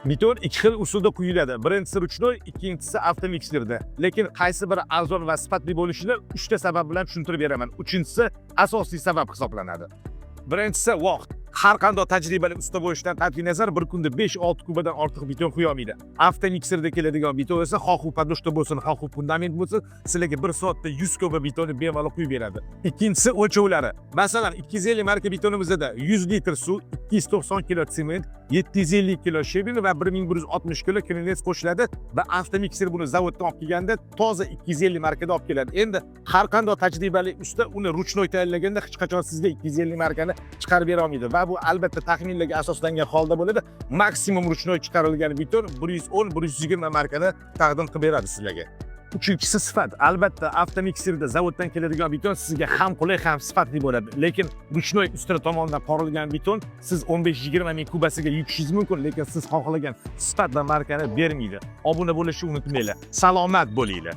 Beton ikki xil usulda quyiladi. Birinchisi ручной, ikkinchisi avtomikserda. Lekin qaysi biri arzon va sifatli bo'lishini uchta sabab bilan tushuntirib beraman. Uchinchisi asosiy sabab hisoblanadi. Birinchisi vaqt. Har qanday tajribali usta bo'lishidan qat'iy nazar, bir kunda 5-6 kubadan ortiq beton quya olmaydi. Avtomikserda keladigan beton esa xoh u подложка bo'lsin, xoh u fundament bo'lsin, sizlarga 1 soatda 100 kuba betonni bemalol quyib beradi. Ikkinchisi o'lchovlari. Masalan, 250 marka betonimizda 100 litr suv, 290 kilo sement, 750 kilo щебень va 1160 kilo klinets qo'shiladi va avtomikser buni zavoddan olib kelganda toza 250 markada olib keladi. Endi har qanday tajribali usta uni ручной tayyorlaganda hech qachon sizga 250 markani chiqarib bera olmaydi va bu albatta taxminlarga asoslangan holda bo'ladi. Maksimum ручной chiqarilgan beton 110-120 markani taqdim qilib beradi sizlarga. Uchinchisi sifat. Albatta, avtomikserda zavoddan keladigan beton sizga ham qulay, ham sifatli bo'ladi. Lekin ручной usta tomonidan qorilgan beton siz 15-20 ming kubasiga yutishingiz mumkin, lekin siz xohlagan sifat va markani bermaydi. Obuna bo'lishni unutmanglar. Salomat bo'linglar.